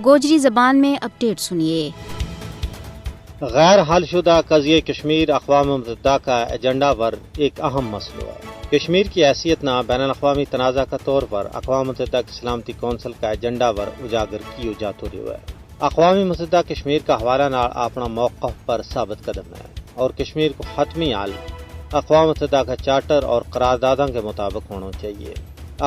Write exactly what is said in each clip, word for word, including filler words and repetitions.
گوجری زبان میں اپڈیٹ سنیے۔ غیر حل شدہ قضیہ کشمیر اقوام متحدہ کا ایجنڈا پر ایک اہم مسئلو ہے۔ کشمیر کی حیثیت نا بین الاقوامی تنازعہ کا طور پر اقوام متحدہ کی سلامتی کونسل کا ایجنڈا پر اجاگر کیو جاتو رہیو ہے۔ اقوام متحدہ کشمیر کا حوالہ نال اپنا موقف پر ثابت قدم ہے، اور کشمیر کو حتمی حل اقوام متحدہ کا چارٹر اور قرارداداں کے مطابق ہونو چاہیے۔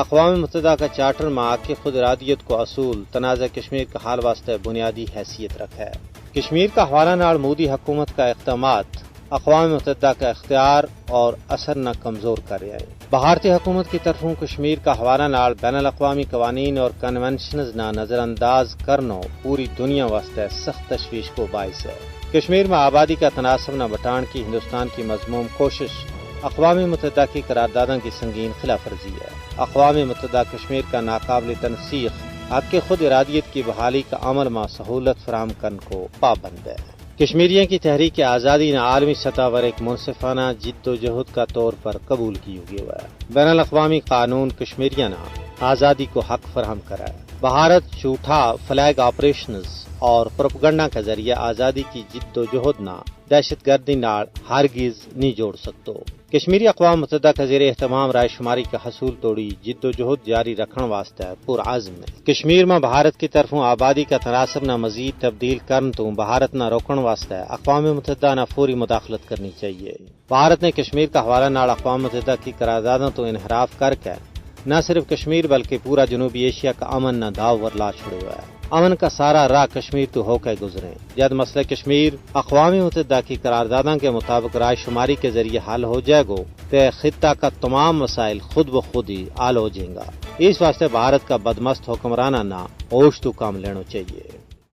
اقوام متحدہ کا چارٹر ما آ کے خود ارادیت کو اصول تنازعہ کشمیر کا حل واسطے بنیادی حیثیت رکھا ہے۔ کشمیر کا حوالہ نال مودی حکومت کا اقدامات اقوام متحدہ کا اختیار اور اثر نا کمزور کر رہیا ہے۔ بھارتی حکومت کی طرفوں کشمیر کا حوالہ نال بین الاقوامی قوانین اور کنونشنز نا نظرانداز کرنو پوری دنیا واسطے سخت تشویش کو باعث ہے۔ کشمیر ما آبادی کا تناسب نا بٹان کی ہندوستان کی مذموم کوشش اقوام متحدہ کی قرارداداں کی سنگین خلاف ورزی ہے۔ اقوام متحدہ کشمیر کا ناقابل تنسیخ حق خود ارادیت کی بحالی کا عمل ما سہولت فراہم کرن کو پابند ہے۔ کشمیریوں کی تحریک آزادی نا عالمی سطح پر ایک منصفانہ جد و جہد کا طور پر قبول کیو گیو ہے۔ بین الاقوامی قانون کشمیریاں نا آزادی کو حق فراہم کرا ہے۔ بھارت جھوٹا فلیگ آپریشنز اور پروپیگنڈا کے ذریعے آزادی کی جد و جہد نا دہشت گردی نال ہرگز نہیں جوڑ سکتو۔ کشمیری اقوام متحدہ کا زیر اہتمام رائے شماری کا حصول توڑی جد و جہد جاری رکھن واسطے پر عزم ہے۔ کشمیر ما بھارت کی طرفوں آبادی کا تناسب نا مزید تبدیل کرن تو بھارت نا روکن واسطے اقوام متحدہ نا فوری مداخلت کرنی چاہیے۔ بھارت نے کشمیر کا حوالہ نال اقوام متحدہ کی قرارداداں تو انحراف کر کے نہ صرف کشمیر بلکہ پورا جنوبی ایشیا کا امن نا داؤ ور لا چھڑیو ہے۔ امن کا سارا راہ کشمیر تو ہو کے گزریں۔ جد مسئلہ کشمیر اقوام متحدہ کی قرارداداں کے مطابق رائے شماری کے ذریعے حل ہو جائے گو، تے خطہ کا تمام مسائل خود بخود ہی حل ہو جائیں گا۔ اس واسطے بھارت کا بدمست حکمرانہ نا ہوش تو کام لینو چاہیے۔